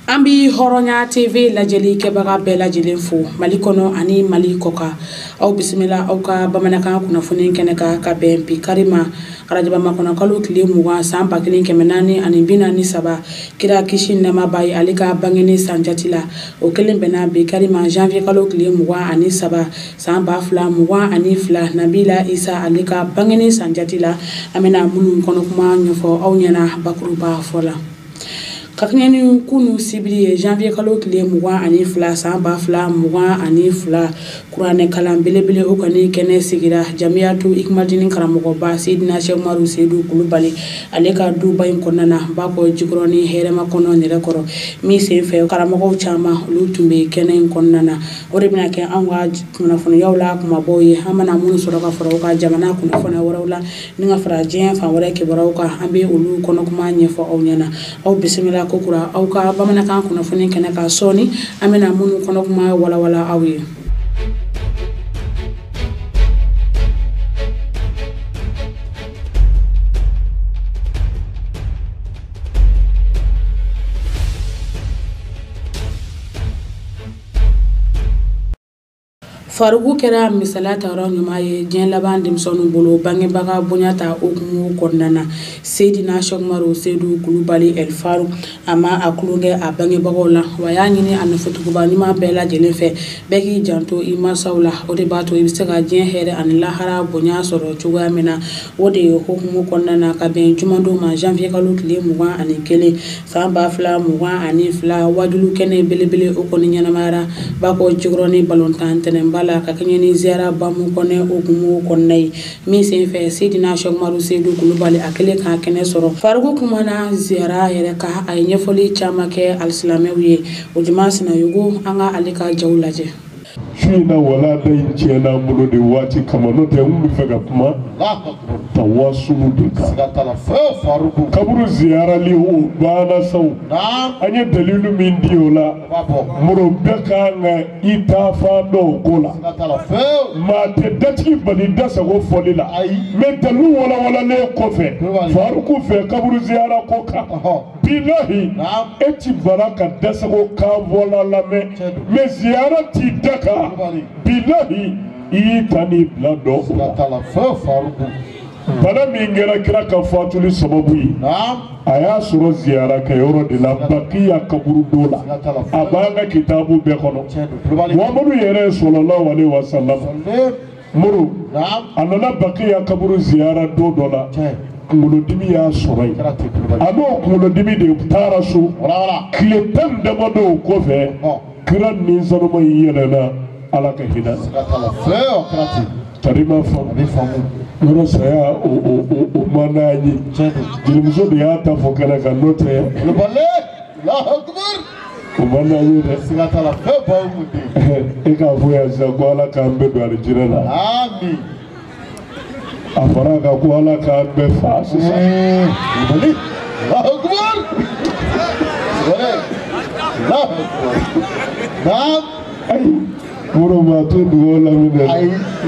An bi Hɔrɔnya TV lajɛli kɛbaga bɛɛ lajɛlen fo Mali kɔnɔ ani Mali kɔkan. Aw bisimila aw ka bamanankan kunnafoni kɛnɛ kan ka bɛn bi kari ma arajaba makɔnɔ kalo tile 20 san 1443 kira kisi nɛɛma b'a ye ale ka bangeni san jati la. O kelen bɛnna bi kari ma janvier kalo tile 23 san 2022 Nabila Isa ale ka bangeni san jati la. An bɛna minnu kɔnɔ kuma ɲɛfɔ aw ɲɛna bakuruba fɔ la. Ka kɛɲɛ ni kunu sibiri ye janvier kalo tile 22 san 2022 kuranɛ kalan belebele o kɔni kɛnɛ sigira Jamiyatu Ikumadini karamɔgɔba Seydina Cheikh Umaru Seydou Kulubali ale ka duba in kɔnɔna na Bakɔ Jikɔrɔni hɛrɛma kɔnɔ Nɛrɛkɔrɔ min senfɛ karamɔgɔw caman olu tun bɛ kɛnɛ in kɔnɔna na. O de bɛna kɛ anw ka kunnafoniyaw la kumabaw ye an mana minnu sɔrɔ ka fara u ka jamana kunnafoniya wɛrɛw la ni ka fara diɲɛ fan wɛrɛ kibaruyaw kan an bɛ olu kɔnɔkuma ɲɛfɔ aw ɲɛna. Aw bisimila ko kura aw ka bamanankan kunnafoni kɛnɛ kan sɔɔni an bɛna minnu kɔnɔkuma walawala aw ye. Faruku kɛra misaliya tayɔrɔ ɲuman ye diɲɛ laban denmisɛnninw bolo bangebaga bonya ta hukumu kɔnɔna na. Seydina Cheikh Umaru Seydou Kulubali El Faru a ma a tulonkɛ a bangebagaw la wa y'a ɲini a nɔfɛtuguba ɲuman bɛɛ lajɛlen fɛ bɛɛ k'i janto i mansaw la o de b'a to i bɛ se ka diɲɛ hɛrɛ ani lahara bonya sɔrɔ cogoya min na. O de ye hukumu kɔnɔna na ka bɛn jumadon ma janvier kalo tile 21 san 2022 wajulu kɛnɛ belebele o kɔni ɲɛnamayara Bakɔ Jikɔrɔni balontan tɛnɛnba la ka kɛɲɛ ni ziyara bamu kɔnɛ hukumu kɔnɔna ye min senfɛ Seydina Cheikh Umaru Seydou Kulubali a kɛlen k'a kɛnɛ sɔrɔ. Faruku kumana ziyara yɛrɛ kan a ye ɲɛfɔli caman kɛ alisilamɛw ye. O juma Sinayogo an ka ale ka jaw lajɛ. Su in na walanda in tiɲɛna an bolo de waati kama n'o tɛ n bɛ fɛ ka kuma tawasulu de kan. Kaburu ziyarali o banna sa o. An ye dalilu min di o la moro bɛɛ kan ka i taafan dɔn o ko la. Maa tɛ datigi bali dasago fɔli la mɛ dalilu walawalalen kɔfɛ Faruku fɛ kaburu ziyara ko kan. Bilahi e ti bala ka dasago kan fɔla lamɛn mɛ ziyara t'i da kan. Bilahi i y'i ta n'i bila dɔn o la. Bana min kɛra kira ka fatuli sababu ye a y'a sɔrɔ ziyara kɛyɔrɔ de la Bakiya kaburudo la a b'an ka kitabu bɛɛ kɔnɔ. Muhamadu yɛrɛ sɔlɔlahu alaihi wa sallam moro a nana Bakiya kaburu ziyara don dɔ la kunkolodimi y'a sɔrɔ yen a n'o kunkolodimi de taara so tile 10 damadɔ o kɔfɛ kira ni sanuma in yɛlɛnna Ala ka hinɛ. Tari ma faamu yɔrɔ saya o man d'an ye. Jelimuso de y'a ta fɔ kɛnɛ kan n'o tɛ o man d'an ye dɛ. E k'a fɔ yan sisan ko Ala k'an bɛɛ don alijinɛ la. A fɔra a kan ko Ala k'an bɛɛ fa sisan. Ayi moro maa t'o dugawu laminɛ dɛ.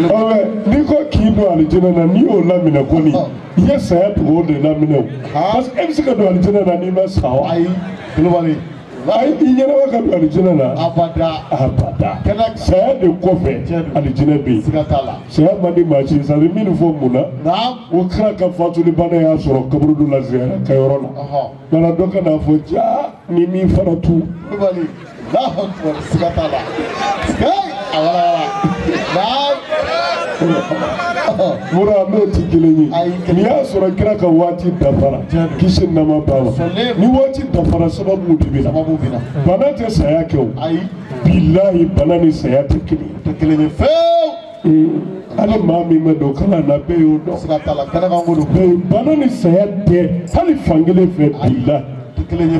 Ɔ mɛ n'i ko k'i don alijinɛ na n'i y'o laminɛ kɔni i ye saya dugawu de laminɛ o. Parce que e bɛ se ka don alijinɛ na n'i ma sa wa? Ayi i ɲɛnama ka don alijinɛ na. Abada. Abada. Saya de kɔfɛ alijinɛ bɛ yen. Saya man di maa si ye min fɔ mun na? O kira ka fatuli bana y'a sɔrɔ kaburudo la ziyara kɛyɔrɔ la. Nana dɔ ka n'a fɔ jaa ni min fana tu. Mura n'o ti kelen ye. N'i y'a sɔrɔ kira ka waati dafara kisi nama b'a ma ni waati dafara sababu de bɛ na. Bana tɛ saya kɛ o. Bilahi bana ni saya tɛ kelen ye. Hali maa min ma don kalan na bɛɛ y'o dɔn. Bana ni saya tɛ hali fankelen fɛ bilahi.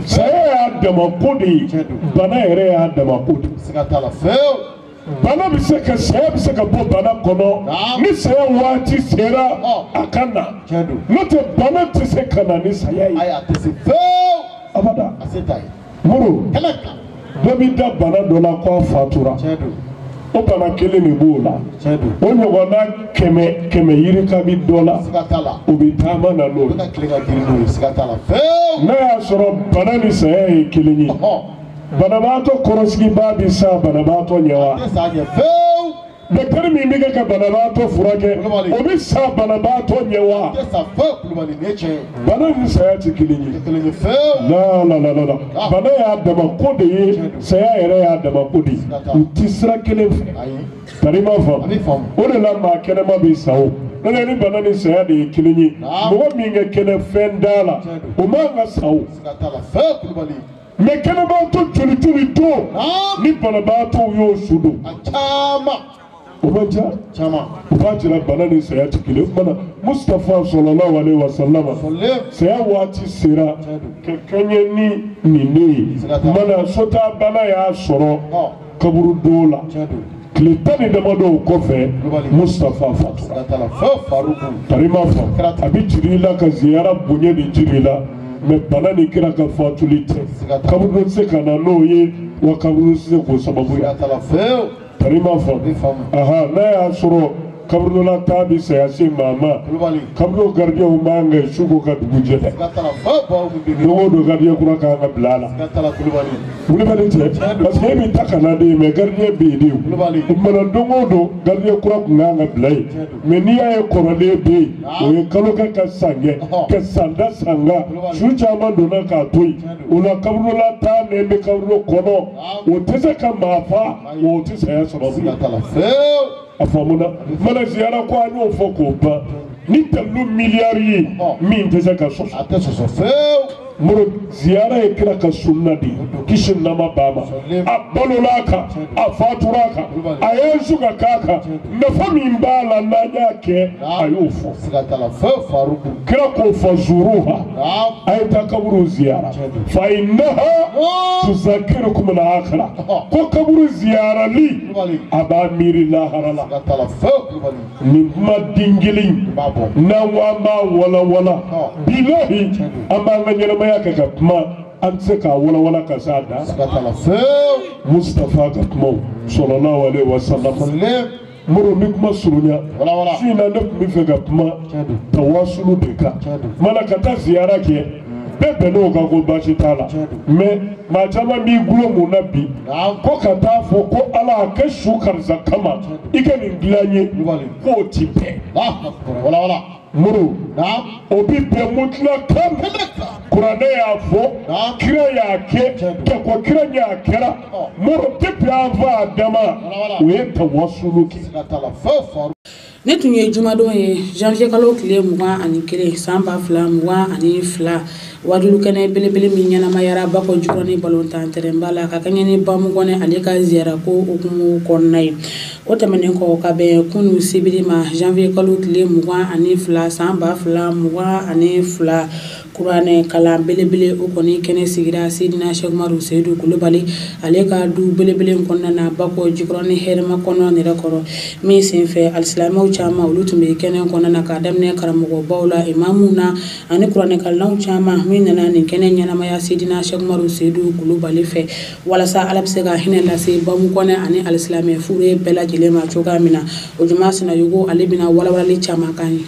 Saya y'a dama ko de ye bana yɛrɛ y'a dama ko de ye. Bana bɛ se ka saya bɛ se ka bɔ bana kɔnɔ ni saya waati sera a ka na n'o tɛ bana tɛ se ka na ni saya ye. Abada moro dɔ b'i da bana dɔ la k'a fatura o bana kelen de b'o la o ɲɔgɔnna kɛmɛ kɛmɛ yirika bi dɔ la o bɛ taama na n'o ye. N'a y'a sɔrɔ bana ni saya ye kelen ye Banabaatɔ kɔrɔsigibaa bɛ sa banabaatɔ ɲɛ wa? Docteur min bɛ kɛ ka banabaatɔ furakɛ o bɛ sa banabaatɔ ɲɛ wa? Bana ni saya tɛ kelen ye. La la la la, bana y'a dama ko de ye, saya yɛrɛ y'a dama ko de ye. U ti sira kelen fɛ. Tari m'a faamu. O de la maa kɛnɛma bɛ sa o. N'o tɛ ni bana ni saya de ye kelen ye, mɔgɔ min ka kɛnɛ fɛn da la, o man ka sa o. Mais kɛnɛbaatɔ joli joli don ni banabaatɔw y'o su don. O man ca. O b'a jira bana ni saya tɛ kelen ye. O tuma na Mustafa sallallahu alaihi wa sallam saya waati sera ka kɛɲɛ ni nin de ye. Mana sota bana y'a sɔrɔ kaburudon la. Tile tan ni damadɔw kɔfɛ Mustafa fatura. Tari m'a faamu. A bɛ jiri i la ka ziyara bonya de jiri i la. Mais bana ni kira ka fatuli tɛ. Kaburudon tɛ se ka na n'o ye wa kaburudon tɛ se k'o sababu ye. Tari m'a faamu. Aha, n'a y'a sɔrɔ kaburudola ta bɛ saya se maa ma, kaburudo gardien man kan su ko ka dugu jɛ dɛ. Don o don gardien kura kan ka bila a la. Wulibali tɛ parce que e bɛ ta ka na de mais gardien bɛ yen de. O tuma na don o don gardien kura tun kan ka bila yen. Mais n'i y'a ye kɔrɔlen bɛ yen, o ye kalo kɛ ka san kɛ, ka san da san kan, su caman donna k'a to yen. O la kaburudola ta min bɛ kaburudo kɔnɔ, o tɛ se ka maa fa, o tɛ saya sababu ye. A faamuna. Mana ziyara ko an y'o fɔ k'o ban ni dalilu miliyari ye min tɛ se ka sɔsɔ. A tɛ sɔsɔ fewu. Moro ziyara ye kira ka sunna de ye, kisi nama b'a ma. A balola a kan, a fatura a kan, a ye su ka k'a kan, nafa min b'a la n'an y'a kɛ a y'o fɔ. Kira k'o fɔ zuruha, a ye taa kaburu ziyara. Fa innaha tuzakirukum al-akhirah. Ko kaburu ziyarali a b'a miiri lahara la. Nin kuma den kelen n'an ko an b'a walawala, bilahi an b'an ka ɲɛnamaya kɛ ka kuma, an tɛ se k'a walawala ka s'a dan. Mustafa ka kumaw sallallahu alaihi wa sallam. Moro ni kuma surunya su in na ne tun bɛ fɛ ka kuma tawasulu de kan. Mana ka taa ziyara kɛ, bɛɛ bɛnn'o kan ko baasi t'a la. Mais maa caman b'i gulon mun na bi ko ka taa fɔ ko Ala a kɛ su karisa kama i ka nin dilan ye, k'o ti bɛn. Moro o bi bɛn mutila kan. Kuranɛ y'a fɔ, kira y'a kɛ, ka kɔ kira ɲɛ a kɛra. Moro depuis avant Adama o ye tawasulu kɛ. Ne tun ye jumadon ye janvier kalo tile 21 san 2022 wajulu kɛnɛ belebele min ɲɛnamayara Bakɔ Jikɔrɔni balontan tɛrɛnba la ka kɛɲɛ ni Bamu Kɔnɛ ale ka ziyara ko hukumu kɔnɔna ye. O tɛmɛnen kɔ ka bɛn kunu sibiri ma janvier kalo tile 22 san 2022 kuranɛ kalan belebele o kɔni kɛnɛ sigira Sidina Cheikh Umaru Seyidu Kulubali ale ka du belebele kɔnɔna na Bakɔ Jikɔrɔni hɛrɛma kɔnɔ nɛrɛ kɔrɔ min senfɛ alisilamɛw caman olu tun bɛ kɛnɛ kɔnɔna na k'a daminɛ karamɔgɔbaw la, imamuw na ani kuranɛkalanw caman min nana nin kɛnɛ ɲɛnamaya Sidina Cheikh Umaru Seyidu Kulubali fɛ walasa Ala bɛ se ka hinɛ lase Bamu Kɔnɛ ani alisilamɛ fure bɛɛ lajɛlen ma cogoya min na. O Juma Sinayogo ale bɛna walawalali caman k'an ye.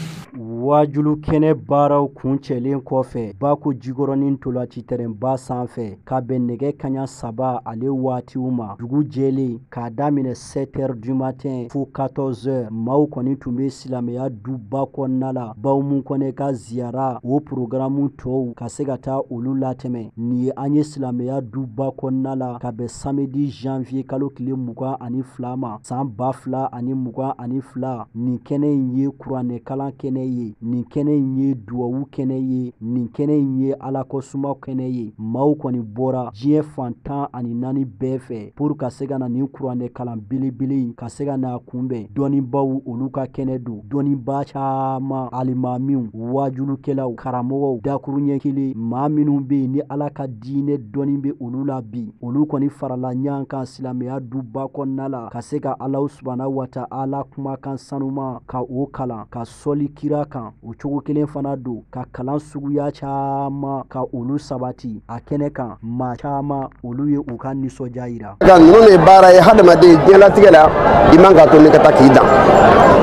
Wajulu kɛnɛ baaraw kuncɛlen kɔfɛ Bakɔ Jikɔrɔni ntolaci tɛrɛnba sanfɛ ka bɛn nɛgɛ kaɲa 3 ale waatiw ma dugu jɛlen k'a daminɛ 7h du matin fo 14h maaw kɔni tun bɛ silamɛya duba kɔnɔna la Bamu Kɔnɛ ka ziyara o programme tɔw ka se ka taa olu latɛmɛ. Nin ye an ye silamɛya duba kɔnɔna la ka bɛn samedi janvier kalo tile 22 ma san 2022. Nin kɛnɛ in ye kuranɛkalan kɛnɛ ye, nin kɛnɛ in ye duwawu kɛnɛ ye, nin kɛnɛ in ye alakɔsuma kɛnɛ ye. Maaw kɔni bɔra diɲɛ fan 14 bɛɛ fɛ pour ka se ka na nin kuranɛ kalan belebele in ka se ka n'a kunbɛn. Dɔnnibaaw olu ka kɛnɛ don, dɔnnibaa caman, alimamiw, wajulukɛlaw, karamɔgɔw, dakuruɲɛ kelen, maa minnu bɛ yen ni Ala ka diinɛ dɔnni bɛ olu la bi, olu kɔni farala ɲɔgɔn kan silamɛya duba kɔnɔna la ka se ka Alahu subahana wa taala kumakan sanuma ka o kalan, ka sɔli kira kan. O cogo kelen fana don ka kalan suguya caman ka olu sabati a kɛnɛ kan. Maa caman olu ye u ka nisɔndiya yira. Nka ninnu de baara ye hadamaden diɲɛlatigɛ la, i man ka to ni ka taa k'i dan.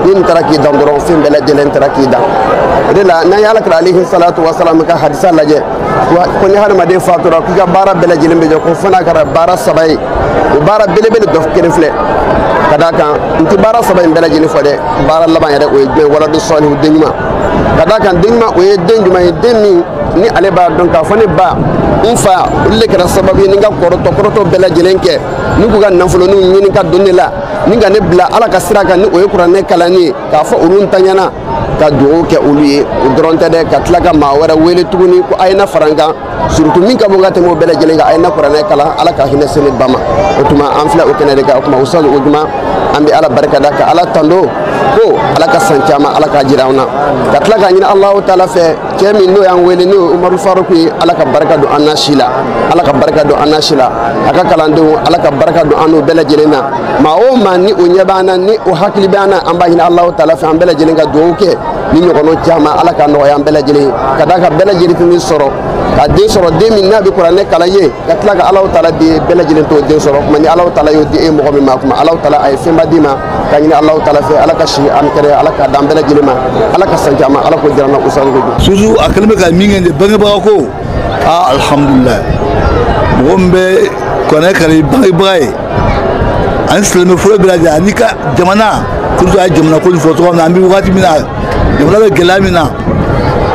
Ni nin taara k'i dan dɔrɔn, fɛn bɛɛ lajɛlen taara k'i dan. O de la n'an ye Alakira alayhi salatu wa salam ka hadisa lajɛ, Ko ni hadamaden fatura k'i ka baara bɛɛ lajɛlen bɛ jɔ, ko fo n'a kɛra baara saba ye, o baara belebele dɔ kelen filɛ. Ka d'a kan n tɛ baara saba in bɛɛ lajɛlen fɔ dɛ, baara laban yɛrɛ o ye jumɛn? Waladu sɔlihu, den ɲuman. Ka d'a kan den ɲuman o ye den jumɛn ye? Den min ni ale b'a dɔn k'a fɔ ne ba, n fa, olu de kɛra sababu ye ni n ka kɔrɔtɔ bɛɛ lajɛlen kɛ, ni k'u ka nafoloninw ɲini ka don ne la, ni ka ne bila Ala ka sira kan, ni o ye kuranɛ kalanni ye, k'a fɔ olu ntanyana, ka dugawu kɛ olu ye. O dɔrɔn tɛ dɛ, ka tila ka maa wɛrɛ wele tuguni ko a ye na fara n kan, surtout min ka bon ka tɛmɛ o bɛɛ lajɛlen kan, a ye na kuranɛ kalan, Ala ka hinɛ se ne ba ma. O tuma an filɛ o kɛnɛ de kan. O tuma Ustaz Ojuma, an bɛ Ala barikada ka Ala tando ko Ala ka san caman Ala k'a jira an na, ka tila k'a ɲini Alahu taala fɛ, cɛ min n'o y'an wele, n'o ye Umaru Faruku ye, Ala ka barika don an n'a si la, Ala ka barika don an n'a si la, a ka kalandenw Ala ka barika don an n'o bɛɛ lajɛlen na. Maa o maa ni o ɲɛ b'an na, ni o hakili b'an na, an b'a ɲini Alahu taala fɛ an bɛɛ lajɛlen ka dugawu kɛ ni ɲɔgɔnna caman, Ala ka nɔgɔya an bɛɛ lajɛlen, ka d'a kan bɛɛ lajɛlen tɛ min sɔrɔ ka den sɔrɔ, den min n'a bɛ kuranɛ kalan ye, ka tila ka Alahu taala di, bɛɛ lajɛlen t'o den sɔrɔ. Kuma ni Alahu taala y'o di e mɔgɔ min ma, kuma Alahu taala a ye fɛnba d'i ma. Ka ɲini Alahu taala fɛ Ala ka si an kɛrɛ, Ala k'a d'an bɛɛ lajɛlen ma, Ala ka san caman Ala k'o jira an na. Ustaz Kojugu surtout a kɛlen bɛ ka min kɛ bangebaga ko aa alhamdulilayi, mɔgɔ min bɛ kuranɛ kalan i bangebaga ye, ani silamɛ fɔlɔ bɛɛ lajɛlen, ani ka jamana, surtout a ye jamana ko nin fɔ cogo min na, an bɛ wagati min na, jamana bɛ gɛlɛya min na,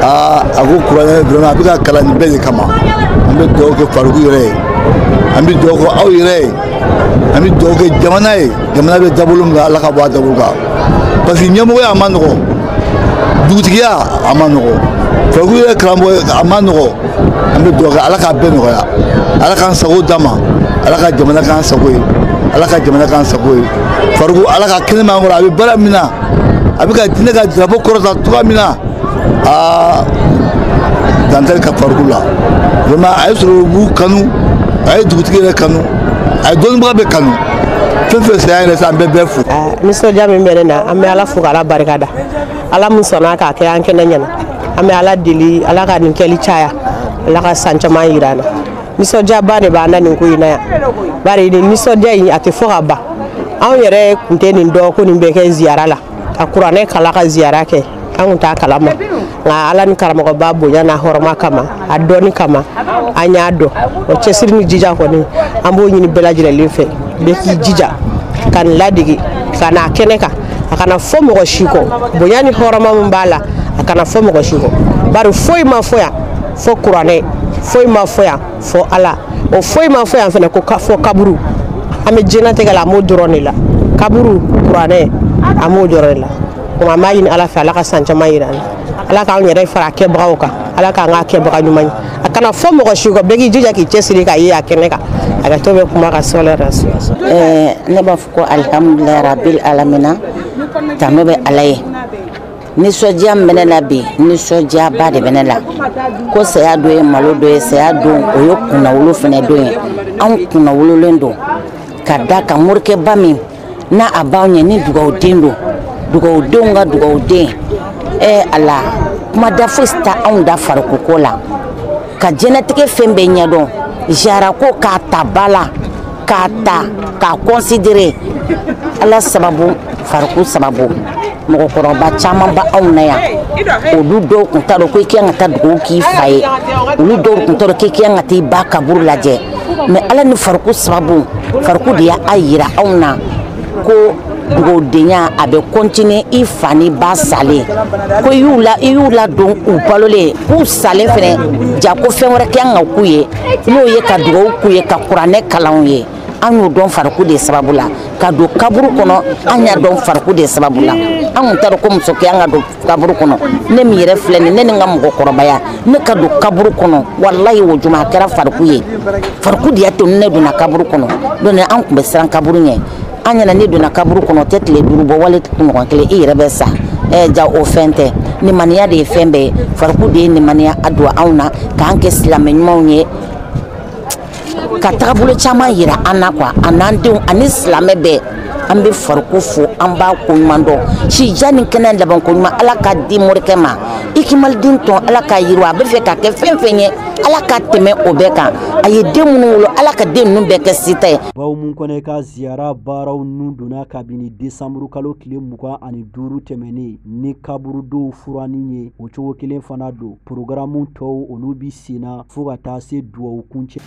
aa a ko kuranɛ vraiment a bɛ ka kalan nin bɛɛ de kama. An bɛ dugawu kɛ Faruku yɛrɛ ye, an bɛ dugawu kɛ aw yɛrɛ ye, an bɛ dugawu kɛ jamana ye, jamana bɛ dabolo min kan, Ala ka bɔ a dabolo kan, parce que ɲɛmɔgɔya a ma nɔgɔn, dugutigiya a ma nɔgɔn, Faruku yɛrɛ karamɔgɔ a ma nɔgɔn. An bɛ dugawu kɛ Ala k'a bɛɛ nɔgɔya, Ala k'an sago d'a ma, Ala ka jamana k'an sago ye, Ala ka jamana k'an sago ye. Faruku Ala ka kɛnɛ m'an kɔrɔ, a bɛ baara min na, a bɛ ka diinɛ ka drapeau kɔrɔta cogoya min na, aa dan tɛ ka Faruku la. Vraiment a ye sɔrɔ kanu, a ye dugutigi yɛrɛ kanu, a ye dɔnnibaga bɛɛ kanu, fɛn fɛn saya yɛrɛ sa, an bɛɛ bɛɛ fo. Nisɔndiya min bɛ ne na, an bɛ Ala fo k'Ala barika da, Ala min sɔnna k'a kɛ an kɛnɛ ɲɛna, an bɛ Ala deli Ala ka nin kɛli caya, Ala ka san caman yira an na. Nisɔndiyaba de b'an na nin ko in na yan, bari nin nisɔndiya in a tɛ fɔ ka ban. Anw yɛrɛ tun tɛ nin dɔn ko nin bɛ kɛ ziyara la, ka kuranɛ kalan ka ziyara kɛ, an tun t'a kalama, nka Ala ni karamɔgɔba bonya n'a hɔrɔma kama, a dɔnni kama, an y'a dɔn. O cɛsiri ni jija kɔni, an b'o ɲini bɛɛ lajɛlen fɛ, bɛɛ k'i jija ka nin ladege, ka n'a kɛnɛ kan, a kana fɔ mɔgɔ si kɔ, bonya ni hɔrɔma min b'a la, a kana fɔ mɔgɔ si kɔ, bari foyi ma fɔ yan fɔ kuranɛ, foyi ma fɔ yan fɔ Ala, o foyi ma fɔ yan fɛnɛ ko fɔ kaburu. An bɛ diɲɛlatigɛ la, an b'o dɔrɔn de la, kaburu, kuranɛ, an b'o dɔrɔn de la. Kuma an b'a ɲini Ala fɛ, Ala ka san caman yira an na, Ala k'an yɛrɛ fara a kɛbagaw kan, Ala k'an k'a kɛbaga ɲuman ye, a kana fɔ mɔgɔ si kɔ, bɛɛ k'i jija k'i cɛsiri k'a ye a kɛnɛ kan, a ka to bɛ kuma ka sɔlɛ rasul. Ne b'a fɔ ko alihamudulilayi rabil alamina, tanu bɛ Ala ye. Nisɔndiya min bɛ ne la bi, nisɔndiyaba de bɛ ne la. Ko saya don ye malo don ye, saya don o ye kunnawolo fana don ye. Anw kunnawololen don ka da kan morikɛba min n'a a b'anw ɲɛ ni dugawuden don, dugawudenw ka dugawuden. Ala kuma da fosi tɛ anw da Faruku ko la, ka diɲɛlatigɛ fɛn bɛɛ ɲɛdɔn, ziyara ko k'a ta ba la, k'a ta k'a considérer, Ala sababu, Faruku sababu. Mɔgɔkɔrɔba caman ba anw na yan, olu dɔw tun t'a dɔn ko i ka kan ka taa dugawu k'i fa ye, olu dɔw tun t'a dɔn k'i ka kan ka taa i ba kaburu lajɛ, mais Ala ni Faruku sababu, Faruku de y'a yira anw na ko dugawudenya a bɛ continuer i fa ni ba salen, ko i y'u ladon u balolen, k'u salen fɛnɛ ja ko fɛn wɛrɛ ka kan ka k'u ye, n'o ye ka dugawu k'u ye, ka kuranɛ kalan u ye. An y'o dɔn Faruku de sababu la, ka don kaburu kɔnɔ, an y'a dɔn Faruku de sababu la. An kun t'a dɔn ko muso ka kan ka don kaburu kɔnɔ. Ne min yɛrɛ filɛ nin, ne ni n ka mɔgɔkɔrɔbaya, ne ka don kaburu kɔnɔ, walayi o juma a kɛra Faruku ye. Faruku de y'a to ne donna kaburu kɔnɔ. Donc an tun bɛ siran kaburu ɲɛ. An ɲɛna ne donna kaburu kɔnɔ, o tɛ tile 5 bɔ wali kunɲɔgɔn kelen, i yɛrɛ bɛ sa. Ja o fɛn tɛ, nimaniya de ye fɛn bɛɛ ye. Faruku de ye nimaniya a don anw na, k'an kɛ silamɛ ɲumanw ye, ka tagabolo caman yira an na quoi, a n'an denw ani silamɛ bɛɛ. An bɛ Faruku fo, an b'a ko ɲuman dɔn, sija ni kɛnɛ laban ko ɲuman Ala k'a di morikɛ ma, i k'i maliden tɔn Ala k'a yiriwa, a bɛ fɛ ka kɛ fɛn fɛn ye, Ala ka tɛmɛ o bɛɛ kan. A ye den minnu wolo, Ala ka den ninnu bɛɛ kɛ sita ye. Baw mun kɔnɛ ka ziyara baaraw nun donna kabini desanburu kalo tile 25 tɛmɛnen ni kaburudow furanni ye. O cogo kelen fana don, porogaramu tɔw olu bi senna fo ka taa se duwawu kuncɛ.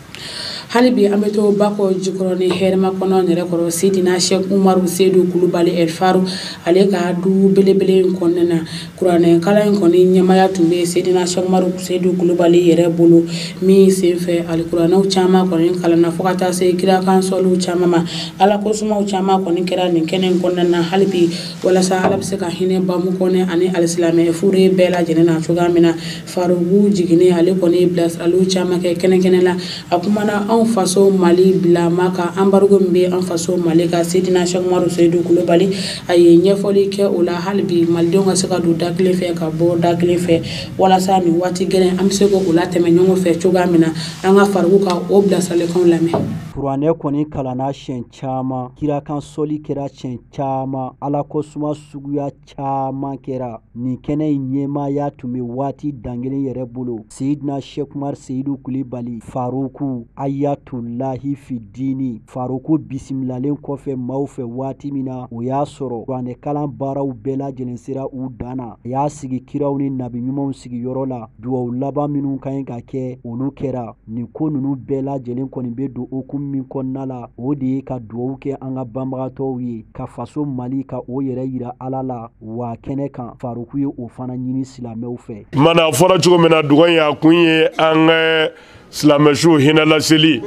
Hali bi an bɛ to Bakɔ Jikɔrɔni hɛrɛma kɔnɔ nɛrɛkɔrɔ Seydina Cheikh Umaru Seydou Kulubali El Faru ale ka du belebele in kɔnɔna na. Kuranɛ kalan in kɔni ɲɛmaya tun bɛ Seydina Cheikh Umaru Seydou Kulubali yɛrɛ bolo, min senfɛ alikuranɛw caman kɔni kalanna fo ka taa se kirakan sɔliw caman ma. Ala ko sumaw caman kɔni kɛra nin kɛnɛ in kɔnɔna na hali bi, walasa Ala bɛ se ka hinɛ bamu kɔnɛ ani alisilamɛ fure bɛɛ lajɛlen na cogoya min na. Faruku jiginnen ale kɔni bilasiraliw caman kɛ kɛnɛ la. A kumana anw faso Mali bilama ka embargo min bɛ an faso Mali ka Seydina Cheikh Umaru Seydou Kulubali a ye ɲɛfɔli kɛ o la hali bi malidenw ka se ka don da kelen fɛ ka bɔ da kelen fɛ, walasa nin waati gɛlɛn an bɛ se k'o latɛmɛ ɲɔgɔn fɛ cogoya min na. An ka Faruku ka o bilasiralikanw lamɛn. Kuranɛ kɔni kalanna siɲɛ caman, kirakan sɔli kɛra siɲɛ caman, Ala ko suma suguya caman kɛra. Nin kɛnɛ in ɲɛmaaya tun bɛ waati dankelen yɛrɛ bolo. Seydina Cheikh Umaru Seydou Kulubali Faruku Ayatulahi Fidini. Faruku bisimilalen kɔfɛ maaw fɛ waati min na, o y'a sɔrɔ kuranɛkalan baaraw bɛɛ lajɛlen sera u dan na. A y'a sigi kiraw ni nabi ɲumanw sigiyɔrɔ la. Duwawu laban minnu ka ɲi ka kɛ, olu kɛra. Nin ko ninnu bɛɛ lajɛlen kɔni bɛ don hukumu min kɔnɔna la, o de ye ka duwawu kɛ an ka banbagatɔw ye, ka faso Mali ka o yɛrɛ yira Ala la. Wa kɛnɛ kan, Faruku ye o fana ɲini silamɛw fɛ. Mana a fɔra cogo min na, duga in a kun ye an ka silamɛsiw hinɛ laseli.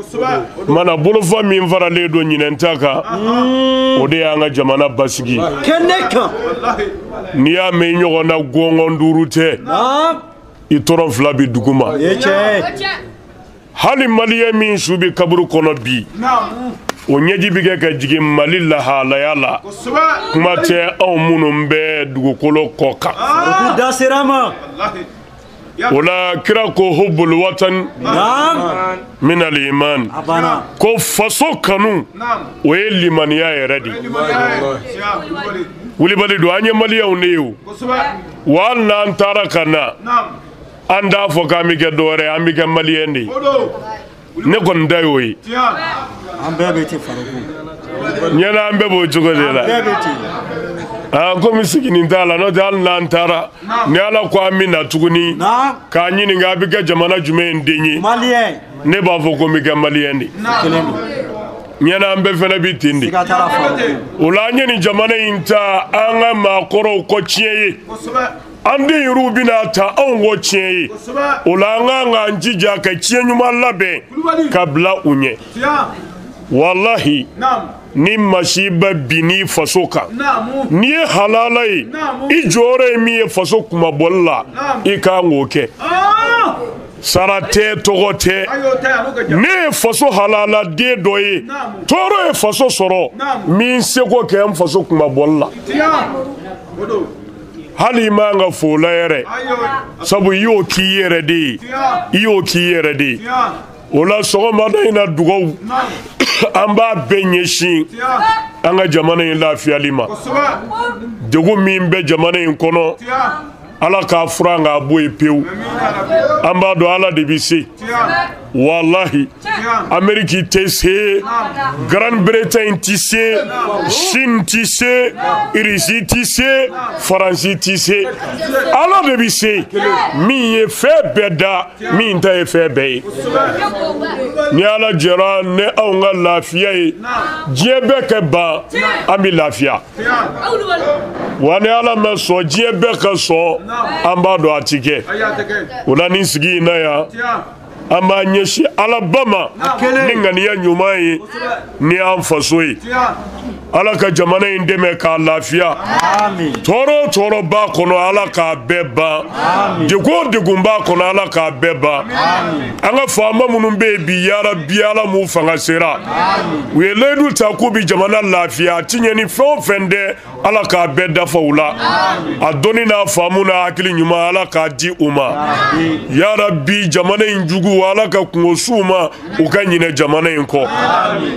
Mana bolofa min faralen don ɲinɛn ta kan, o de y'an ka jamana basigi. Kɛnɛ kan, n'i y'a mɛn ɲɔgɔn na gɔngɔn duuru tɛ, i tɔrɔ fila bi dugu ma. Hali maliyɛn min su bɛ kaburu kɔnɔ bi, o ɲɛji bɛ kɛ ka jigin Mali lahalaya la. Kuma tɛ anw minnu bɛ dugukolo kɔ kan. O la kira ko hubbul watan min al iman, ko faso kanu o ye limaniya yɛrɛ de ye. Wulibali don, an ye maliyɛnw de ye o. Wa hali n'an taara ka na, an t'a fɔ k'an bɛ kɛ dɔwɛrɛ ye, an bɛ kɛ maliyɛn de ye. Ne kɔni ta y'o ye. An bɛɛ bɛ ten Faruku. Ɲɛna an bɛɛ b'o cogo de la. Komi siginin t'a la, n'o tɛ hali n'an taara, ni Ala ko an bɛ na tuguni k'a ɲininka a bɛ kɛ jamana jumɛn den ye, ne b'a fɔ ko n bɛ kɛ maliyɛn de ye. Ɲɛna an bɛɛ fana bɛ ten de. O la an ye nin jamana in ta an ka maakɔrɔw kɔ tiɲɛ ye. An den yɛrɛw bɛna ta anw kɔ tiɲɛ ye. O la an kan k'an jija ka tiɲɛ ɲuman labɛn ka bila u ɲɛ. Walahi, ni masiba bin'i faso kan, n'i ye halala ye, i jɔyɔrɔ ye min ye faso kunmabɔli la, i kan k'o kɛ. Sara tɛ, tɔgɔ tɛ. Ne ye faso halala den dɔ ye, tɔɔrɔ ye faso sɔrɔ, min seko kɛ n faso kunmabɔli la. Hali i man ka fo la yɛrɛ, sabu i y'o k'i yɛrɛ de ye, i y'o k'i yɛrɛ de ye. O la sɔgɔmada in na dugawu, an b'a bɛɛ ɲɛsin an ka jamana in lafiyali ma. Degun min bɛ jamana in kɔnɔ, Ala k'a furan k'a bɔ yen pewu. An b'a dɔn Ala de bɛ se. Walahi, Amérique tɛ se, Grande-Bretagne tɛ se, Chine tɛ se, Russie tɛ se, Faransi tɛ se. Ala de bɛ se. Min ye fɛn bɛɛ da, min ta ye fɛn bɛɛ ye. Ni Ala jɛra ni anw ka lafiya ye, diɲɛ bɛɛ ka ban, an bɛ lafiya. Wa ni Ala ma sɔn, diɲɛ bɛɛ ka sɔn, an b'a dɔn a ti kɛ. O la nin sigi in na yan, an b'an ɲɛsin Ala ba ma ni ŋaniya ɲuman ye, ni an faso ye. Ala ka jamana in dɛmɛ k'a lafiya. Tɔɔrɔ o tɔɔrɔ b'a kɔnɔ, Ala k'a bɛɛ ban. Degun o degun b'a kɔnɔ, Ala k'a bɛɛ ban. An ka faama minnu bɛ yen bi, yarabi Ala m'u fanga sera. U ye layidu ta k'u bɛ jamana lafiya, a ti ɲɛ ni fɛn o fɛn tɛ Ala k'a bɛɛ dafa u la. A dɔnni n'a faamu n'a hakili ɲuman Ala k'a di u ma. Yarabi jamana in jugu Ala ka kungo s'u ma u ka ɲinɛ jamana in kɔ.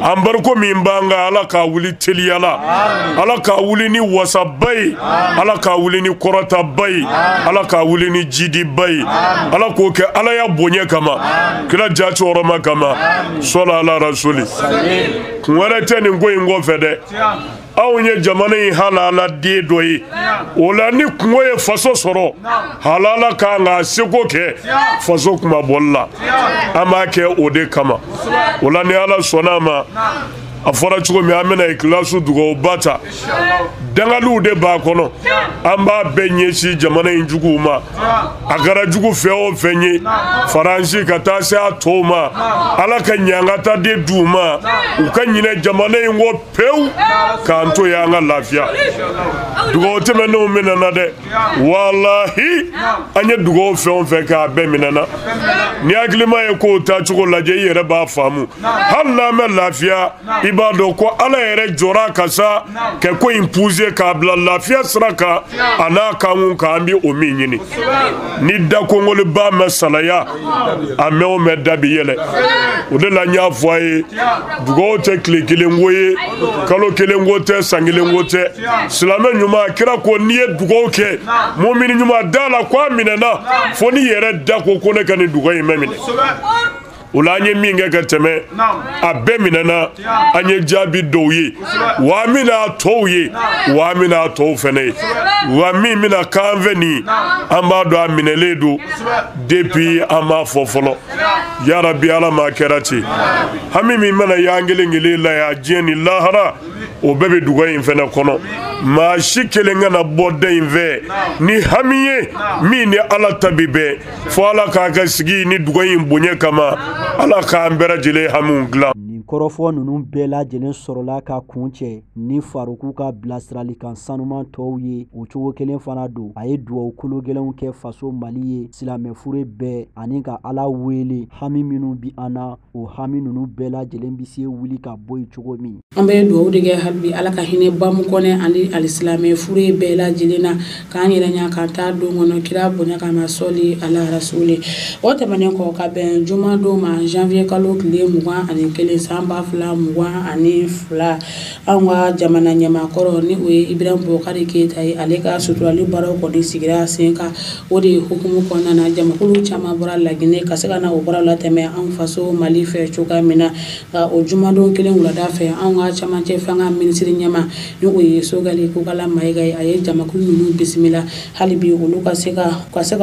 An bariko min b'an kan Ala k'a wuli teliya la. Ala k'a wuli ni wasaba ye. Ala k'a wuli ni kɔrɔtaba ye. Ala k'a wuli ni jidiba ye. Ala k'o kɛ Ala ya bonya kama. Kira jaati hɔrɔma kama. Sɔla ala rasuli. Kun wɛrɛ tɛ nin ko in kɔfɛ dɛ. Anw ye jamana in halala den dɔ ye. O la ni kungo ye faso sɔrɔ, halala kan k'a seko kɛ faso kumabɔli la. An b'a kɛ o de kama. O la ni Ala sɔnna a ma, a fɔra cogo min an bɛna ikilasi dugawuba ta. Dangaliw de b'a kɔnɔ. An b'a bɛɛ ɲɛsin jamana in juguw ma. A kɛra jugu fɛn o fɛn ye, Faransi ka taa se a tɔw ma, Ala ka ɲangata de d'u ma, u ka ɲinɛ jamana in kɔ pewu k'an to yen an ka lafiya. Dugawu tɛmɛnenw minɛna dɛ. Walahi an ye dugawu fɛn o fɛn kɛ a bɛɛ minɛna. Ni hakilima ye kow taacogo lajɛ i yɛrɛ b'a faamu. Hali n'an bɛ lafiya, i b'a dɔn ko Ala yɛrɛ jɔra ka sa ka ko in poussé k'a bila lafiya sira kan a n'a kankun kan an bɛ o min ɲini. Ni dakongoliba mɛn salaya, a mɛn o mɛn da bi yɛlɛ. O de la n y'a fɔ a ye, dugawu tɛ tile kelen ko ye, kalo kelen ko tɛ, san kelen ko tɛ. Silamɛ ɲuman, kira ko n'i ye dugawu kɛ, mumini ɲuman da la ko a minɛna, fo n'i yɛrɛ da ko ko ne ka nin dugawu in mɛn minɛ. O la an ye min kɛ ka tɛmɛ, a bɛɛ minɛna, an ye jaabi dɔw ye, wa an bɛna a tɔw ye, wa an bɛna a tɔw fɛnɛ ye. Wa min bɛna k'an fɛ nin, an b'a dɔn a minɛlen don depuis an m'a fɔ fɔlɔ. Yarabi Ala ma kɛra ten. Hami min mana y'an kelen kelen la yan diɲɛ ni lahara, o bɛɛ bɛ dugawu in fɛnɛ kɔnɔ. Maa si kelen kana bɔ da in fɛ ni hami ye min ni Ala ta bi bɛn, fo Ala k'a ka sigi ni dugawu in bonya kama. Ala k'an bɛɛ lajɛlen hamiw dilan. Nin kɔrɔfɔ ninnu bɛɛ lajɛlen sɔrɔla ka kun cɛ ni Faruku ka bilasiralikan sanuman tɔw ye. O cogo kelen fana don, a ye dugawu kolo gɛlɛnw kɛ faso Mali ye, silamɛfure bɛɛ, ani ka Ala wele hami minnu bi an na, o hami ninnu bɛɛ lajɛlen bɛ se wuli ka bɔ yen cogo min. An bɛ dugawu de kɛ hali bi Ala ka hinɛ bamu kɔnɛ ani alisilamɛfure bɛɛ lajɛlen na, k'an yɛrɛ ɲa k'an taa don kɔnɔ kira bonya kama sɔli ala rasuli. O tɛmɛnen kɔ ka bɛn juma don ma, janvier kalo tile 21 san 2022, anw ka jamana ɲɛmaakɔrɔ ni o ye Ibrahim Boubacar Keita ye, ale ka suturali baaraw kɔni sigira sen kan. O de hukumu kɔnɔna na, jamakulu caman bɔra Laginɛ ka se ka na o baaraw latɛmɛ anw faso Mali fɛ cogoya min na. Nka o jumadon kelen wulada fɛ, anw ka camancɛ fanga minisiri ɲɛma ni o ye Sogɛli Kokala Mayiga ye, a ye jamakulu ninnu bisimila hali bi olu ka se ka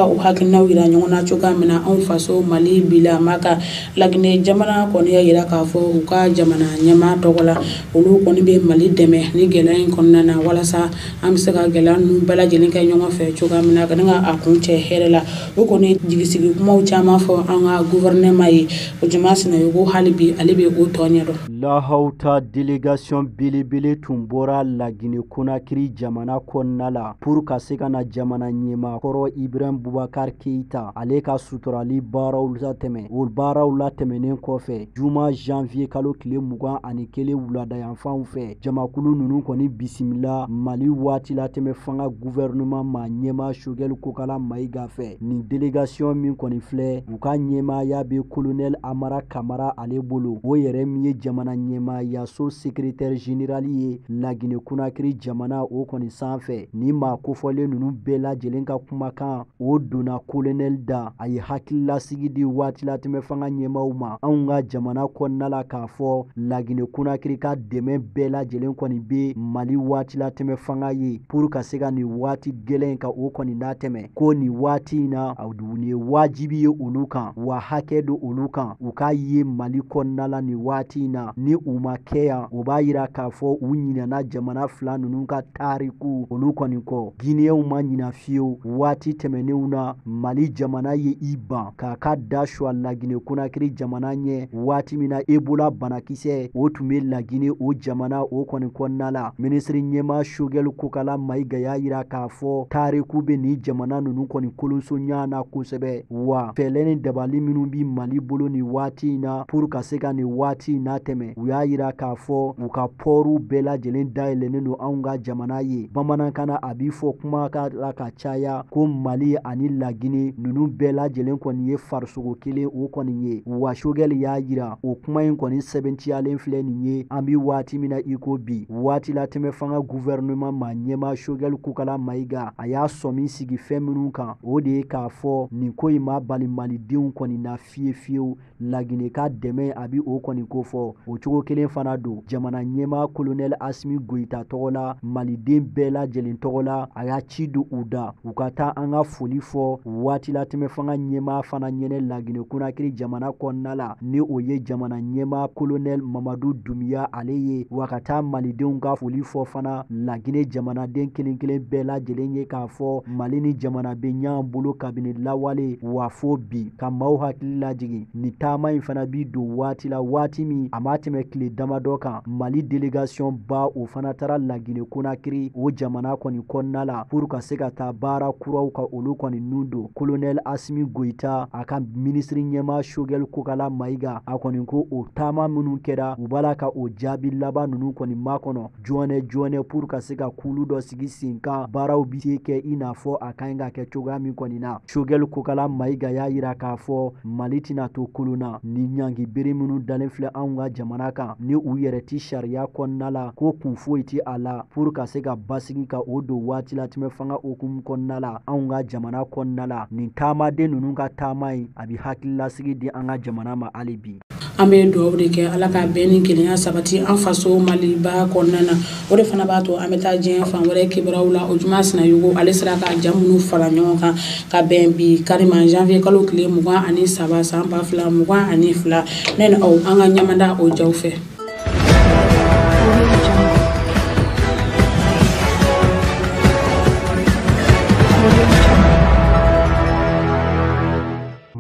u hakilinaw yira ɲɔgɔn na cogoya min na anw faso Mali bila ma ka Laginɛ jamana kɔni y'a yira k'a fɔ u ka jamana ɲɛmaa tɔgɔ la, olu kɔni bɛ Mali dɛmɛ ni gɛlɛya in kɔnɔna na, walasa an bɛ se ka gɛlɛya ninnu bɛɛ lajɛlen kɛ ɲɔgɔn fɛ cogoya min na ka a kun cɛ hɛrɛ la. O kɔni jigisigi kumaw caman fɔ an ka gouvernement ye. O jama Sinayogo hali bi ale bɛ o tɔ ɲɛdɔn. Lahawuta délégation belebele tun bɔra Laginɛ Konakiri jamana kɔnɔna la pour ka se ka na jamana ɲɛmaakɔrɔ Ibrahim Boubacar Keita ale ka suturali baaraw latɛmɛ. O baaraw latɛmɛnen kɔfɛ, juma janvier kalo tile 21 wuladayanfanw fɛ, jamakulu ninnu kɔni bisimila Mali waati latɛmɛ fanga gouvernement ma ɲɛmaa Sogɛli Kokala Mayiga fɛ. Nin délégation min kɔni filɛ, u ka ɲɛmaaya bɛ colonel Amara Kamara ale bolo, o yɛrɛ min ye jamana ɲɛmaayaso secrétaire général ye Laginɛ Konakiri jamana o kɔni sanfɛ. Ni maa kofɔlen ninnu bɛɛ lajɛlen ka kumakan o donna colonel da, a ye hakililasigi di waati latɛmɛ fanga ɲɛmaaw ma anw ka jamana kɔnɔna la k'a fɔ Laginɛ Konakiri ka dɛmɛ bɛɛ lajɛlen kɔni bɛ Mali waati latɛmɛ fanga ye pour ka se ka nin waati gɛlɛn ka o kɔni latɛmɛ. Ko nin waati in na, nin ye wajibi ye olu kan, wa hakɛ don olu kan u k'a ye Mali kɔnɔna la nin waati in na. Ni u ma kɛ yan, o b'a yira k'a fɔ u ɲinɛna jamana fila ninnu ka tariku olu kɔni kɔ. Guinéenw ma ɲina fiyewu, waati tɛmɛnenw na Mali jamana ye i ban k'a ka da suwa Laginɛ Konakiri jamana ɲɛ waati min na Ebola Ebola banakisɛ o tun bɛ Lagine o jamana o kɔni kɔnɔna la. Minisiri ɲɛmaa Choguel Kokala Maïga y'a yira k'a fɔ tariku bɛ nin jamana ninnu kɔni kolonsonya na kosɛbɛ, wa fɛɛrɛ ni dabali minnu bɛ Mali bolo nin waati in na pour ka se ka nin waati in natɛmɛ. U y'a yira k'a fɔ u ka pɔriw bɛɛ lajɛlen dayɛlɛnnen don anw ka jamana ye. Bamanankan na a b'i fɔ kuma ka la ka caya ko Mali ani Lagine ninnu bɛɛ lajɛlen kɔni ye farisogo kelen o kɔni ye. Wa Choguel y'a yira o kuma in kɔni sɛbɛntiyalen filɛ nin ye an bi waati min na i ko bi. Waati latɛmɛ fanga gouvernement ma ɲɛmaa Choguel Kokala Maïga a y'a sɔmi sigi fɛn minnu kan, o de ye k'a fɔ nin ko in ma bali malidenw kɔni na fiye fiyewu. Lagine ka dɛmɛ a bi o kɔni ko fɔ. O cogo kelen fana don jamana ɲɛmaa colonel Assimi Goïta tɔgɔ la, maliden bɛɛ lajɛlen tɔgɔ la, a y'a ci don u da u ka taa an ka foli fɔ waati latɛmɛ fanga ɲɛmaa fana ɲɛnɛ Lagine Conakry jamana kɔnɔna la, ni o ye jamana ɲɛmaa colonel Mamadu Doumbouya ale ye. Wa ka taa malidenw ka foli fɔ fana Lagine jamanaden kelen kelen bɛɛ lajɛlen ye k'a fɔ Mali ni jamana bɛ ɲɔgɔn bolo kabini lawale wa fo bi, ka maaw hakili lajigin nin taama in fana bi don waati la, waati min a ma tɛmɛ tile damadɔ kan. Mali délégation ba o fana taara Lagine Conakry o jamana kɔni kɔnɔna la pour ka se ka taa baara kuraw ka olu kɔni nun don. Colonel Assimi Goïta a ka minisiri ɲɛmaa Choguel Kokala Maïga a kɔni ko o taama minnu kɛra u b'a la ka o jaabi laban ninnu kɔni makɔnɔ joona joona pour ka se ka kulu dɔ sigi sen kan, baaraw bi se kɛ i n'a fɔ a ka ɲi ka kɛ cogoya min kɔni na. Choguel Kokala Maïga y'a yira k'a fɔ Mali tɛna to kolon na ni ɲangi bere minnu dalen filɛ anw ka jamana kan ni u yɛrɛ ti sariya kɔnɔna la, ko kun foyi ti a la pour ka se ka basigi ka o don waati latɛmɛ fanga hukumu kɔnɔna la anw ka jamana kɔnɔna la. Nin taamaden ninnu ka taama in a bi hakililasigi di an ka jamana ma hali bi. An bɛ dugawu de kɛ Ala ka bɛn ni kelenya sabati an faso Maliba kɔnɔna na. O de fana b'a to an bɛ taa diɲɛ fan wɛrɛ kibaruyaw la. O Juma Sinayoko ale sera ka ja minnu fara ɲɔgɔn kan ka bɛn bi karima janvier kalo tile 23 san 2022. Ne ni aw an ka ɲamada o jaw fɛ.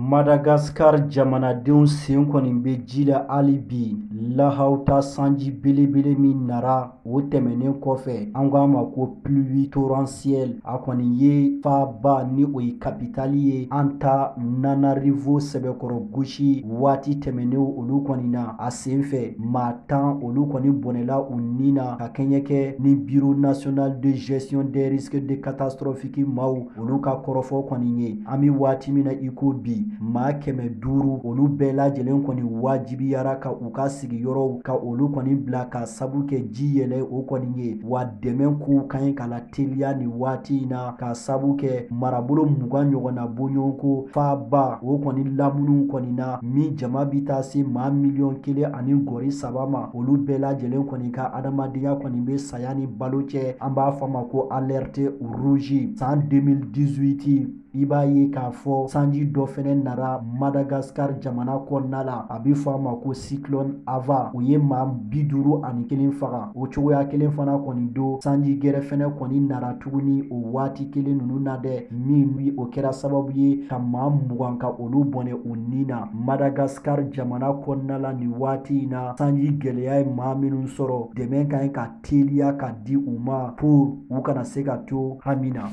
Madagascar jamanadenw sen kɔni bɛ ji la hali bi lahawuta sanji belebele min nara o tɛmɛnen kɔfɛ, an k'a ma ko pluie torrentielle, a kɔni ye faaba ni o ye kapitali ye Antananarivo sɛbɛkɔrɔ gosi waati tɛmɛnenw olu kɔni na. A sen fɛ maa 10 olu kɔni bɔnɛla u ni na ka kɛɲɛ kɛ ni Bureau national de gestion des risques de catastrophique maaw olu ka kɔrɔfɔ kɔni ye. An bɛ waati min na i ko bi, maa 500 olu bɛɛ lajɛlen kɔni wajibiyara ka u ka sigiyɔrɔw ka olu kɔni bila ka sabu kɛ ji yɛlɛ o kɔni ye. Wa dɛmɛ kow ka ɲi ka la teliya nin waati in na ka sabu kɛ marabolo 20 ɲɔgɔnna bɔɲɔgɔnko faaba o kɔni lamunu kɔni na min jama bi taa se maa 1,3 miliyɔn ma, olu bɛɛ lajɛlen kɔni ka adamadenya kɔni bɛ saya ni balo cɛ. An b'a fɔ a ma ko alerte rouge. San 2018 i b'a ye k'a fɔ sanji dɔ fɛnɛ nara Madagascar jamana kɔnɔna la, a bɛ fɔ a ma ko cyclone Ava, o ye maa 51 faga. O cogoya kelen fana kɔni don sanji gɛrɛ fɛnɛ kɔni nara tuguni o waati kelen ninnu na dɛ, min bi o kɛra sababu ye ka maa 20 ka olu bɔnɛ u ni na. Madagascar jamana kɔnɔna la nin waati in na, sanji gɛlɛya ye maa minnu sɔrɔ, dɛmɛ ka ɲi ka teliya ka di u ma pour u kana se ka to hami na.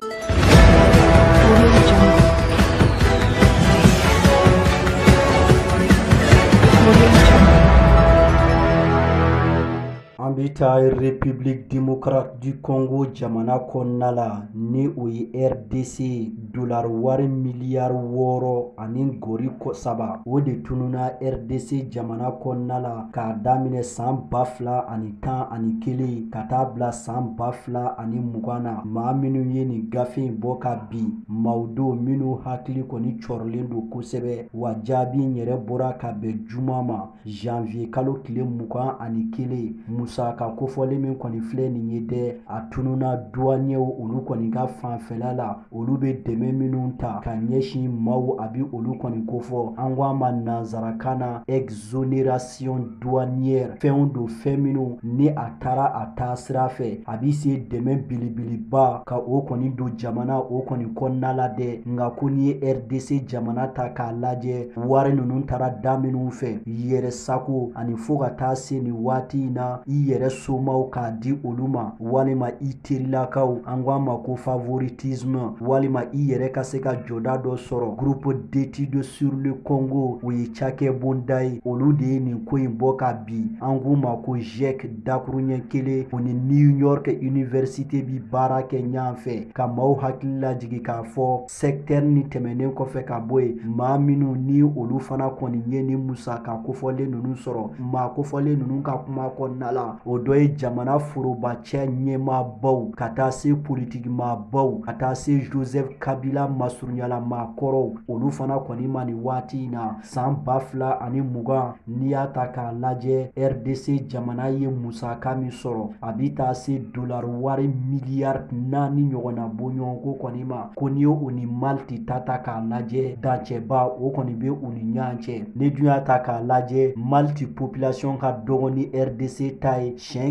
An bɛ taa République démocratique du Congo jamana kɔnɔna la ni o ye RDC dollar wari miliyari 6.3 o de tununa RDC jamana kɔnɔna la k'a daminɛ san 2011 ka taa bila san 2020 na. Maa minnu ye nin gafe in bɔ ka bin, maaw don minnu hakili kɔni cɔrɔlen don kosɛbɛ. Wa jaabi in yɛrɛ bɔra ka bɛn juma ma janvier kalo tile 21. Musaka kofɔlen min kɔni filɛ nin ye dɛ, a tununa douaniers olu kɔni ka fanfɛla la, olu bɛ dɛmɛ minnu ta ka ɲɛsin maaw, a bɛ olu kɔni kofɔ. An ko a ma nanzarakan na exonération douanière. Fɛnw don, fɛn minnu ni a taara a taasira fɛ, a bɛ se dɛmɛ belebeleba ka o kɔni don jamana o kɔni kɔnɔna la dɛ. Nka ko n'i ye RDC jamana ta k'a lajɛ, wari ninnu taara da minnu fɛ, yɛrɛ sago ani fo ka taa se nin waati in na, i yɛrɛ somaw k'a di olu ma, walima i terilakaw, an ko a ma ko favoritisme, walima i yɛrɛ ka se ka jɔda dɔ sɔrɔ. Groupe d'études sur le Congo, o ye cakɛbonda ye, olu de ye nin ko in bɔ ka bi. An k'u ma ko GIEC dakuruɲɛ kelen, o ni New York Université bi baara kɛ ɲɔgɔn fɛ ka maaw hakili lajigin k'a fɔ secteur ni tɛmɛnen kɔfɛ ka bɔ yen, maa minnu ni olu fana kɔni ye ni musaka kofɔlen ninnu sɔrɔ, maa kofɔlen ninnu ka kuma kɔnɔna la, o dɔ ye jamana forobacɛ ɲɛmaabaw, ka taa se politikimaabaw, ka taa se Joseph Kabila masurunyala maakɔrɔw, olu fana kɔni ma nin waati in na san 2020. N'i y'a ta k'a lajɛ, RDC jamana ye musaka min sɔrɔ, a bɛ taa se dollar wari miliyari 4 ɲɔgɔnna bɔɲɔgɔnko kɔni ma. Ko n'i ye o ni Maliti ta k'a lajɛ, dancɛba o kɔni bɛ u ni ɲɔgɔn cɛ. Ni dun y'a ta k'a lajɛ, Maliti population ka dɔgɔ ni RDC ta ye siɲɛ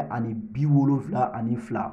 172.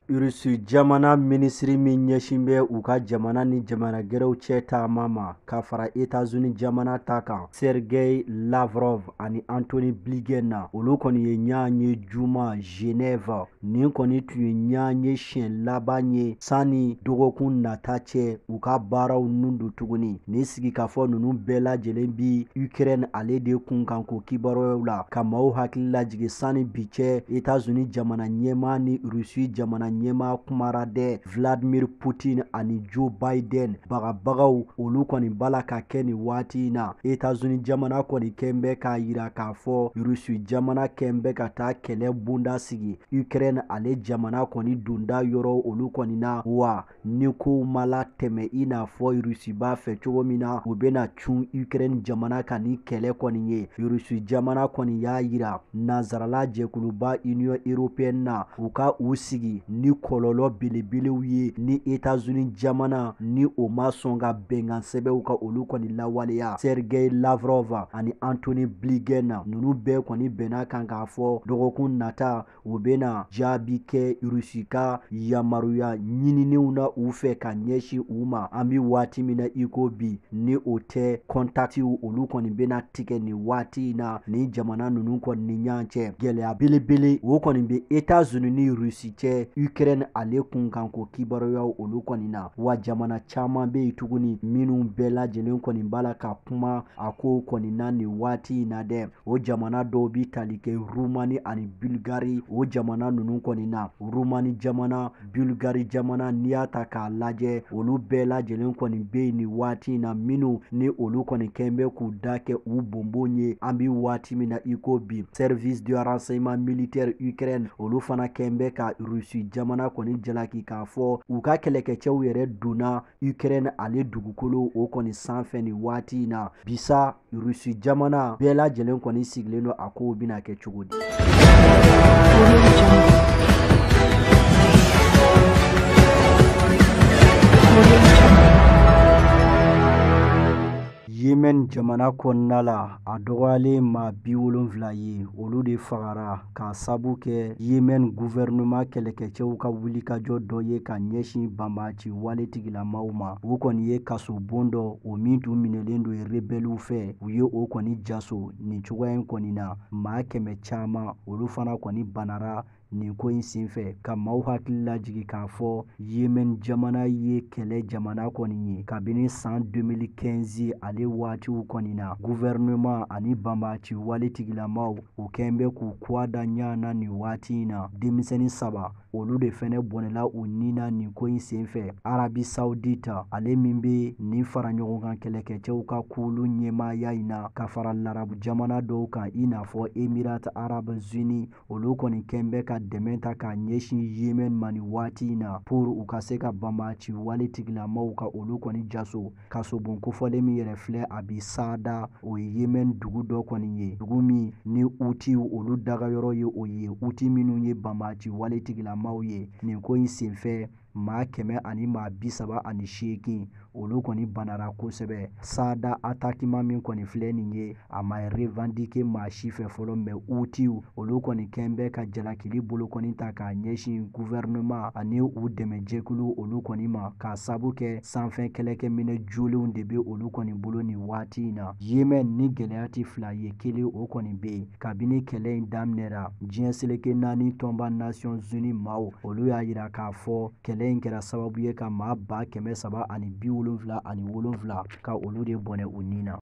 Rusi jamana minisiri min ɲɛsin bɛ u ka jamana ni jamana gɛrɛw cɛ taama ma ka fara États-Unis jamana ta kan, Sergei Lavrov ani Antony Blinken na, olu kɔni ye ɲɔgɔn ye juma Genève. Nin kɔni tun ye ɲɔgɔn ye siɲɛ laban ye sanni dɔgɔkun nata cɛ u ka baaraw nun don tuguni. Nin sigikafɔ ninnu bɛɛ lajɛlen bi Ukraine ale de kun kan ko kibaruyaw la, ka maaw hakili lajigin sanni bi cɛ États-Unis jamana ɲɛmaa ni Rusi jamana ɲɛmaa kumara dɛ, Vladimir Putin ani Joe Biden bagabagaw olu kɔni bala ka kɛ nin waati in na. États-Unis jamana kɔni kɛn bɛ k'a yira k'a fɔ Rusi jamana kɛn bɛ ka taa kɛlɛ bonda sigi Ukraine ale jamana kɔni donda yɔrɔ olu kɔni na, wa ni kow ma latɛmɛ i n'a fɔ Rusi b'a fɛ cogo min na, u bɛna cun Ukraine jamana kan ni kɛlɛ kɔni ye. Rusi jamana kɔni y'a yira nanzarala jɛkuluba Union européenne na, u ka u sigi ni kɔlɔlɔ belebelew ye ni États-Unis jamana ni o ma sɔn ka bɛnkan sɛbɛnw ka olu kɔni lawaleya. Sergei Lavrov ani Antony Blinken ninnu bɛɛ kɔni bɛnna kan k'a fɔ dɔgɔkun nata u bɛna jaabi kɛ Rusi ka yamaruya ɲininiw na u fɛ ka ɲɛsin u ma. An bɛ waati min na i ko bi, ni o tɛ kɔntakitiw olu kɔni bɛna tigɛ nin waati in na ni jamana ninnu kɔni ni ɲɔgɔn cɛ. Gɛlɛya belebele o kɔni bɛ États-Unis ni Rusi cɛ Ukraine ale kun kan ko kibaruyaw olu kɔni na, wa jamana caman bɛ yen tuguni minnu bɛɛ lajɛlen kɔni b'a la ka kuma a ko kɔni na nin waati in na dɛ. O jamana dɔw bɛ tali kɛ Rumani ani Bulgari, o jamana ninnu kɔni na, Rumani jamana, Bulgari jamana, n'i y'a ta k'a lajɛ, olu bɛɛ lajɛlen kɔni bɛ yen nin waati in na minnu ni olu kɔni kɛn bɛ k'u da kɛ u bonbon ye. An bɛ waati min na i ko bi, service de renseignement militaire Ukraine olu fana kɛn bɛ ka Rusi jamana kɔni jalaki k'a fɔ u ka kɛlɛkɛcɛw yɛrɛ donna Ukraine ale dugukolo o kɔni sanfɛ nin waati in na. Bisa Rusi jamana bɛɛ lajɛlen kɔni sigilen don a kow bɛna kɛ cogo di. Yemen jamana kɔnɔna la, a dɔgɔyalen maa 70 ye, olu de fagara k'a sabu kɛ Yemen gouvernement kɛlɛkɛcɛw ka wulikajɔ dɔ ye ka ɲɛsin banbaanci wale tigilamaw ma. U kɔni ye kasobon dɔ, o min tun minɛlen don rebɛliw fɛ, u ye o kɔni jaso nin cogoya in kɔni na. Maa 100 caman olu fana kɔni banara nin ko in senfɛ, ka maaw hakili lajigin k'a fɔ Yemen jamana ye kɛlɛ jamana kɔni ye kabini san 2015 ale waatiw kɔni na. Gouvernement ani banbaanci wale tigilamaw u kɛn bɛ k'u kɔ da ɲɔgɔn na nin waati in na. Denmisɛnnin 3 olu de fɛnɛ bɔnɛla u ni na nin ko in senfɛ. Arabie Saoudite ale min bɛ nin fara ɲɔgɔn kan kɛlɛkɛcɛw ka kulu ɲɛmaaya in na ka fara larabu jamana dɔw kan i n'a fɔ Émirats Arabes Unis, olu kɔni kɛn bɛ ka dɛmɛ ta k'a ɲɛsin Yemen ma nin waati in na pour u ka se ka banbaanci wale tigilamaw ka olu kɔni jaso. Kasobon kofɔlen min yɛrɛ filɛ a bi Saada, o ye Yemen dugu dɔ kɔni ye, dugu min ni Houthi olu dagayɔrɔ ye o ye, Houthi minnu ye banbaanci wale tigilamaw ye. Nin ko in senfɛ maa 138 olu kɔni banara kosɛbɛ. Saada attaquement min kɔni filɛ nin ye, a ma revendiquer maa si fɛ fɔlɔ, mais Houthi olu kɔni kɛn bɛ ka jalakili bolo kɔni ta k'a ɲɛsin gouvernement ani u dɛmɛjɛkulu olu kɔni ma, k'a sabu kɛ sanfɛ kɛlɛkɛminɛ jolenw de bɛ olu kɔni bolo nin waati in na. Yemen ni gɛlɛya tɛ fila ye, kelen o kɔni bɛ yen. Kabini kɛlɛ in daminɛra, diɲɛ seleke 4 tɔnba Nations Unies maaw olu y'a yira k'a fɔ kɛlɛ in kɛra sababu ye ka maa 377 ka olu de bɔnɛ u ni na.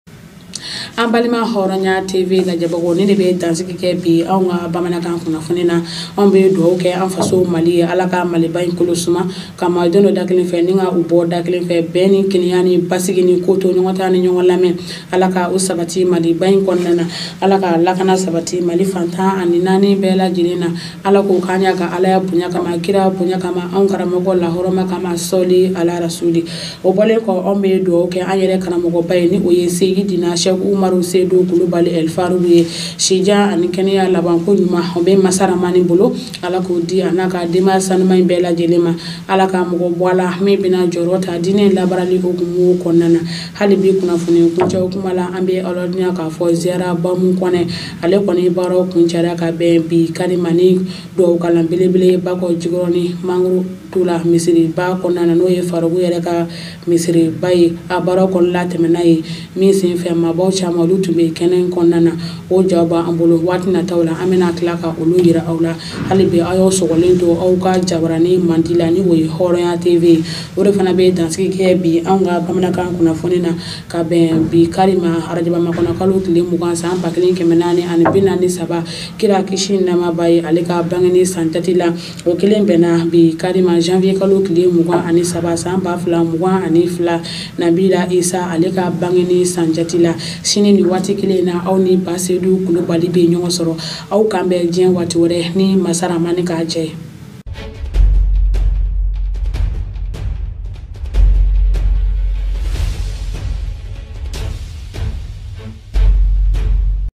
An balima Hɔrɔnya TV lajɛbagaw, ne de bɛ dansigi kɛ bi anw ka bamanankan kunnafoni na. Anw bɛ dugawu kɛ an faso Mali ye, Ala ka Maliba in kolo suma, ka malidenw don da kelen fɛ ni ka u bɔ da kelen fɛ, bɛn ni kelenya ni basigi ni ko to ɲɔgɔn ta ni ɲɔgɔn lamɛn. Ala ka o sabati Maliba in kɔnɔna na, Ala ka lakana sabati Mali fantan ani 4 bɛɛ lajɛlen na. Ala k'o k'an ɲɛ ka Ala ya bonya kama, kira bonya kama, anw karamɔgɔ lahɔrɔma kama, sɔli ala rasuli. O bɔlen kɔ, anw bɛ dugawu kɛ an yɛrɛ karamɔgɔba ye, ni o ye Seyidina Sɛki Umaru Seydou Kulubali El Farouk ye, sija ani kɛnɛya labanko ɲuman o bɛ masaramani bolo, Ala k'o di a n'a ka denbaya sanuman in bɛɛ lajɛlen ma. Ala ka mɔgɔ bɔ a la min bɛna jɔyɔrɔ ta diinɛ labaarali hukumu kɔnɔna na. Hali bi kunnafoni kuncɛw kuma la, an bɛ aw ladɔnniya k'a fɔ ziyara Bamu Kɔnɛ ale kɔni baaraw kuncɛra ka bɛn bi kari ma ni dugawu kalan belebele Bakɔ Jikɔrɔni mangoro la misiriba kɔnɔna na, n'o ye Farouk yɛrɛ ka misiriba ye. A baaraw kɔni latɛmɛna ye min senfɛ, maabaw caman olu tun bɛ kɛnɛ in kɔnɔna na. O jaw b'an bolo, waati nataw la an bɛna tila ka olu yira aw la. Hali bi aw y'aw sɔgɔlen to aw ka jabaranin mandi la, ni o ye Hɔrɔnya TV ye. O de fana bɛ dansigi kɛ bi anw ka bamanankan kunnafoni na ka bɛn bi kari ma, arajaba makɔnɔ kalo tile 20 san 1443, kira kisi nɛɛma b'a ye ale ka bangeni san jate la. O kelen bɛnna bi kari ma janvier kalo tile 23 san 2022, Nabila Isa ale ka bangeni san jate la. Sini ni waati kelen na, aw ni Ba Seydou Kulubali bɛ ɲɔgɔn sɔrɔ. Aw kan bɛn diɲɛ waati wɛrɛ ni masaramani k'a jɛ.